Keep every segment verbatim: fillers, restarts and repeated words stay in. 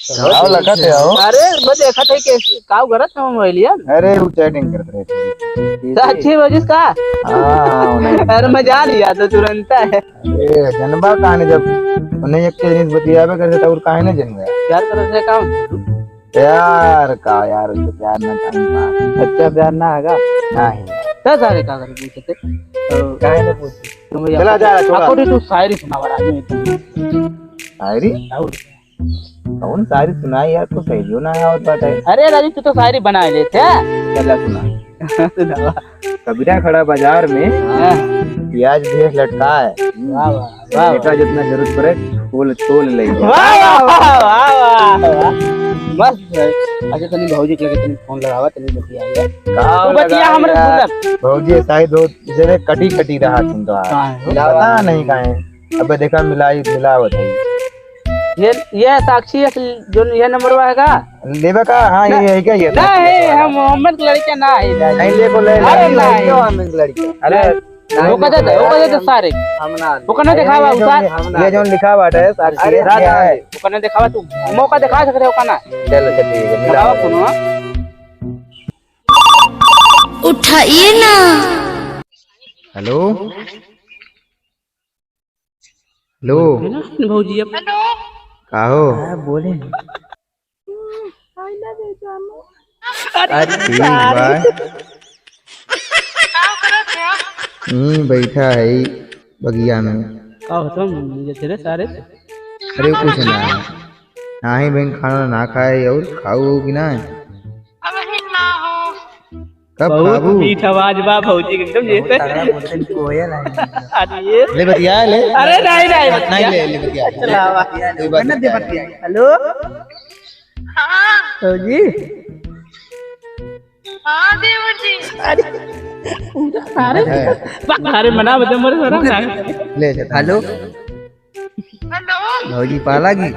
आओ, लखत है, आओ। अरे, मैं देखत है कि काव करत है मोबाइलिया। अरे, वो chatting करत रहे थोड़ी। साक्षी भौजी का? हाँ, हाँ, उन्हें। अरे, मैं जान लिया तो तुरंत है। अरे, जनबा काहे ने जब उन्हें एक के जिनिस बतियाबे करे तो और काहे ने जनबे? प्यार करत है काम? प्यार का यार, उससे प्यार ना time pass। अच्छा, प्यार ना आगा? नहीं। तो सारे का करे पूछते? तो काहे ने पूछते? तुम ये चला जा, छोड़ा। आपको तो शायरी सुनावा राजू एकदम। शायरी? और? कौन शायरी सुनाई यार, तो सहेलियो ना आवत बाटे। अरे राजू, तू तो शायरी बनाए लेते। चला सुना। सुनावा। कबीरा खड़ा बाजार में, हाँ। प्याज भैंस लटका है। वाह, वाह, वाह। बेटा जितना जरूरत पड़े, तोल, तोल ले। वाह, वाह, वाह, वाह, वाह। मस्त है। अच्छा, तनी भौजी के लगे तनी फोन लगावा, तनी बतियाइए। का तू बतिया लगा हमरे यार? भौजी शायद हो, जैसे कटी कटी रहा सुन तो। कहाँ है? पता नहीं कहाँ है। अबे देखा, मिलाई, मिलावत है। ये, ये है साक्षी, एक जो ये नंबर हुआ है का? लेबे का? हाँ, ये ना, है क्या ये? ना है, हम मोहम्मद के लड़के ना है। नहीं, ले को ले, अरे ले, नहीं। क्यों हम लड़के? अरे, नहीं, ओका दे दे, ओका दे दे सारे। हम ना। ओका ना ये दिखावा, जो, उतार। ये जो लिखा बाटे, साक्षी अरे, है, राजा क्या है? है। ओका ना दिखावा तू। मौका दिखा सकते हो का ना? चलो, चलो, ठीक है, मिलावा मिलावा। फोन, हाँ? उठाइए ना। हेलो। हेलो। है ना, भौजी अब। हेलो। का हो? हाँ, बोले। हम्म, आई ना दे जानू। अरे, अरे, ठीक सारे। बा। का करत है? हम्म, बैठा है बगिया में। का होता है, मुझे तेरे सारे से? अरे, कुछ ना। नाही बहन, खाना ना खाए और खाऊ हो कि ना? अब ही ना हो। कब बहुत खाबू? मीठ आवाज बा भौजी के एकदम जैसे। बहुत तगड़ा बोलते हैं, कोयल है। अरे ये ले बतिया, ले। अरे नहीं, नहीं, नहीं, बतिया। ले, ले बतिया। चला, वाह। कोई बात मन्नत दे नहीं। बतिया। हेलो? हाँ। भौजी? हाँ, देवर जी। अरे, पूरा सारे, है। बा-, अरे, मना बदे मरे सारा ना। ले, ले। हेलो? हेलो? भौजी पाला की?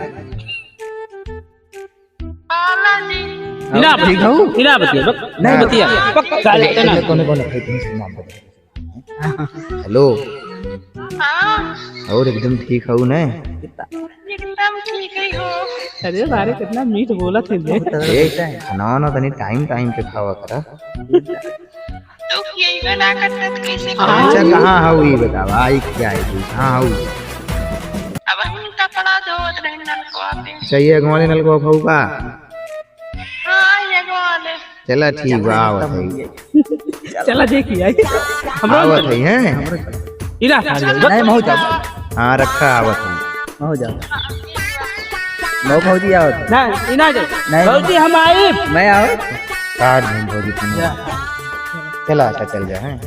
पाला जी। इना ठीक बतिया, हूँ? इना बतिया, बक-, नहीं हाँ। बतिया। बक-, साले, कोने, कोने, कोने, कोने, कोने, कोने, कोने, कोने, हेलो। हाँ। और एकदम ठीक हऊ ने? एकदम ठीक ही हो। अरे सारे कितना मीठ बोलत है बे। ए, खाना वाना तनी टाइम टाइम पे खावा करा। तो यही बना करता तो कैसे अच्छा, खावा? कहाँ हऊ ई बतावा, आई क्या है तू? कहाँ हऊ? अब हम कपड़ा धोत रहे नलकवा पे। अच्छा, ये अगवाले नलकवा फऊ का? हाँ, ये अगवाले। चला ठीक बा, आवत है। चला देखी आई। हमरा आवत है, हैं? इरा सारी। नहीं, महू जाओ। हाँ, रखा आवत है। महू जाओ। महू भौजी आवत है। ना, इना जाए। नहीं। भौजी हम आई। मैं आवे। कार में भौजी तुम। जा। चला, अच्छा, चल जा, हैं?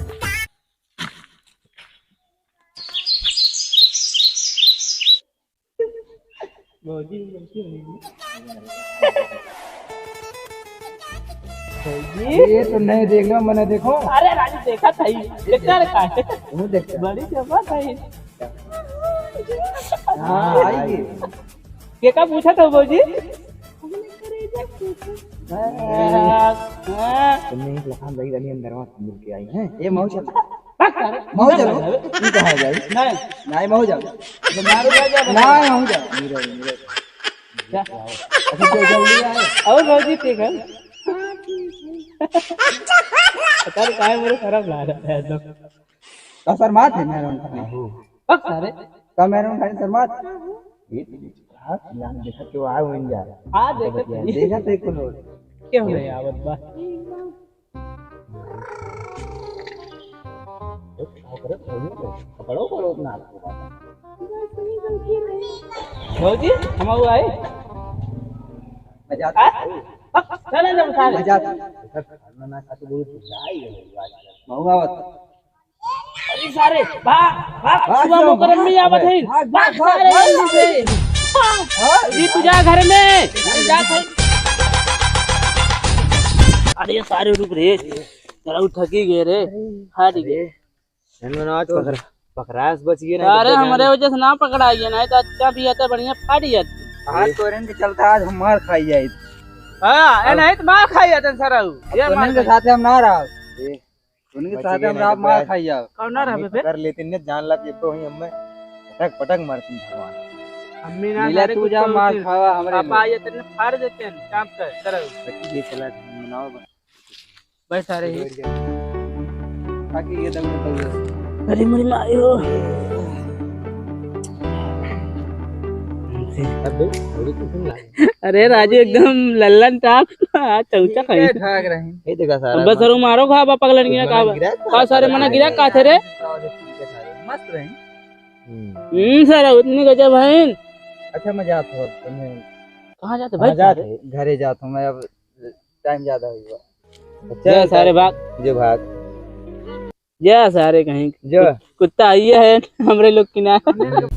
भौजी, भौजी, भौजी। भौजी। ये तो नहीं देख लो, मैंने देखो। अरे राजू, देखा था ही। देखता रे का है? वो देखता। बड़ी जबरदस्त है। हाँ, आई। के का पूछा था भौजी? हाँ, हाँ। तुमने एक लखान दही डाली अंदर में मिल के आई हैं। ये मऊ चल। बस कर। मऊ चलो। तू कहाँ जाई? नहीं। नहीं, मऊ जाओ। तो मारो जा, जा, बस। नहीं, मऊ जाओ। नीरज, नीरज। जा। अच्छा, चल, जल्दी आए। और भौजी ठीक है? पता नहीं काहे मेरे खराब ला रहा है तो। का शर्मात है मेहरान खाने? बस सारे। का मेहरान खाने शर्मात? ये तो हाँ, यहाँ देखा क्यों आए हुए जा। हाँ, देखा तो। देखा तो एक लोग। क्यों नहीं आवत बा? पकड़ो, पकड़ो अपना आप को। भौजी, हम आए। मजा आता है। हाँ? चले जब सारे। मजा आता है। खाना ना खा तो बहुत जाए ये बात। महुआ आवत। अरे सारे, भाग, भाग, भाग सुबह जाओ, मोकरम भाग, में आवत है। भाग, भाग, भाग, सारे, भाग। जल्दी से। हाँ? ये तू जा घर में। जा घर। अरे सारे रुक रे, जरा उ थकी गए रे, हार गए। धनमनोज पकड़, पकड़ास बच गए ना, अरे तो हमरे वजह से ना पकड़ा गया, नहीं तो अच्छा भी आता, बढ़िया फाट जाता। आज तोरन के चलता आज हम मार खाई जाए। हाँ, ए नहीं तो मार खाई जाते सरऊ। ये तोरन के साथ हम ना रहा। उनके साथ हम रात मार खाई जाओ। कौन ना रहबे बे? कर लेते ने जान ला के तो ही हमें पटक पटक मारती भगवान। अम्मी ना लीला, सारे तू कुछ जा, मार खावा, हमरे पापा में। आइए, तेरे फाड़ देते हैं, काम कर, करो। ये चला, बनाओ बस। बैठा रही। बैठ जा। ताकि ये दम में दम में। अरे, मेरी माँ, यो। अबे, थोड़ी कुछ नहीं। अरे राजू, एकदम लल्लन टाप, हाँ, चौचा ठीक है, खाई। ठाक रहे। ये देखा सारा बस, सर, मारो खा, बापा का लड़की ने कहा। गिरा, का सारे मना गिरा, का थे रे? मस्त रहे। हम्म। हम्म, सर, उतनी गजब है। अच्छा, मैं जात हूँ, तुम्हें कहाँ जाते भाई? जाते? घरे जात हूँ मैं, अब टाइम ज्यादा हो गया। जय सारे भाग। जय भाग। जय सारे कहीं। जय। कुत्ता आइए है हमरे लोग किनारे।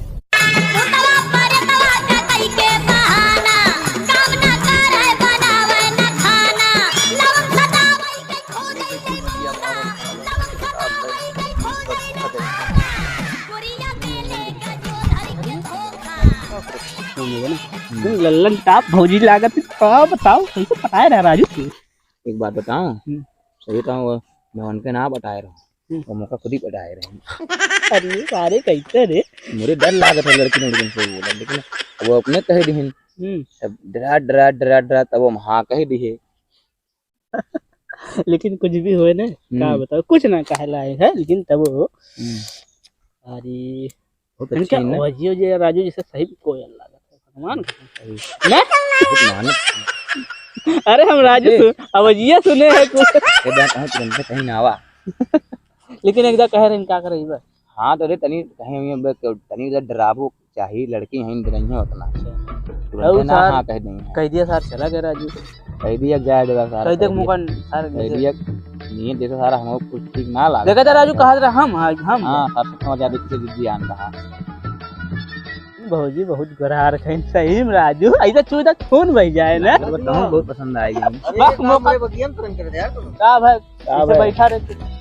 तुम लल्लन टाप भौजी लागत है, का बताओ, कैसे पटाए रहा राजू तू? एक बात बताऊं? हम्म। सही बताऊं, वो मैं उनके ना पटाए रहूं। हम्म। वो मौका खुद ही पटाए रहे। अरे सारे कैसे रे? मुझे डर लागत है लड़की लड़कन से बोला, लेकिन वो अपने कह दिहिन। हम्म। अब डरा, डरा, डरा, डरा, तब हम हाँ कह दिए। लेकिन कुछ भी होए ना, का हम्म। बताओ, कुछ ना कहला है, लेकिन तब वो हम्म। अरे बहुत इनका अच्छी है ना? आवाजियो जे राजू जैसे सही में कोयल लागत है, भगवान कसम। सही। ना? बहुत मेहनत। अरे हम राजू ए। सु-, आवाजिया सुने हैं कुछ। ये बात हम तुरंत कहीं ना आवा। लेकिन एक दा कह रहे हैं, का करे बा? हाँ, तो रे तनी कहीं हम बे-, तनी इधर डराबो चाही, लड़की हैं, डराई हैं उतना। अच्छा। तुरंत और ना सार हाँ कह देंगे। कह दिया सार, चला गया राजू। कह दिया जाए देगा सारा, कह दे कह दिया। मुकन सार कह जैसे दिया, नहीं जैसे सारा हमको कुछ ठीक ना लगा। देखा था राजू, कहा था हम, हाँ, हम। हाँ, सार से समझ आते किसी जिद्दी आन रहा। भौजी बहुत गोरहार खइन सही में राजू, ऐसा चूदा खून बह जाए ना। बहुत, बहुत पसंद आएगी। अरे, वाह, ये काम मौका। मेरे बगिया में तुरंत कर दे यार तुम। का भाई, का ऐसे भाई? बैठा रहे।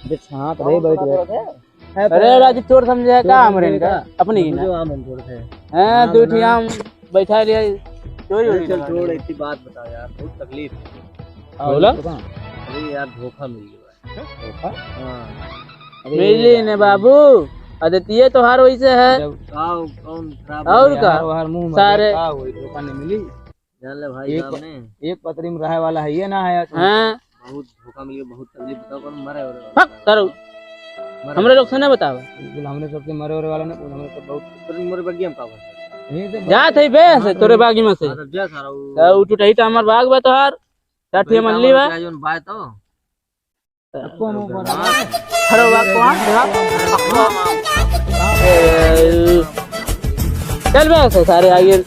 बस हाँ, तो भाई बैठ गए। अरे राजू, चोर समझे है का हमरे इनका? अपनी ही ना। जो आम हम तोड़ते हैं। हाँ, हाँ, दो ठी आम बैठा लिया, चोरी हो अरे रही चल, है। छोड़, एक ही बात बताओ यार, बहुत तकलीफ है। बोला? अरे यार, धोखा मिल गया है। धोखा? हाँ। अरे मिली ने बाबू, आदतिये तोहार वैसे है। जब का, कौन खराब और हो गया? का? यार, बाहर मुंह में सारे का होई, धोखा नहीं मिली। जान ले भाई एक साहब प-, ने। एक पतरी में रहे वाला है, ये ना है। हाँ। बहुत धोखा मिल गया, बहुत तकलीफ, बताओ, कौन मरे हो रहे हो? फक, करो। मरे हमरे हो। लोग से ना बतावा। बिल्कुल, हमरे सबसे मरे हो रहे वाला ना, हमरे सब बहुत पर मोरे बगिया में का बा? यहीं से जात है बे, से हाँ, तोरे तो बागी में से। हाँ, तब जा सारा वो। तो उठ उठाई तो हमार बाग बा तोहार। चार ठिया भाई, मल्ली बा। का जोन बाय तो? आपको हम ऊपर खड़ो बा, कौन? देखा? ए, चल बे, ऐसे सारे आइए।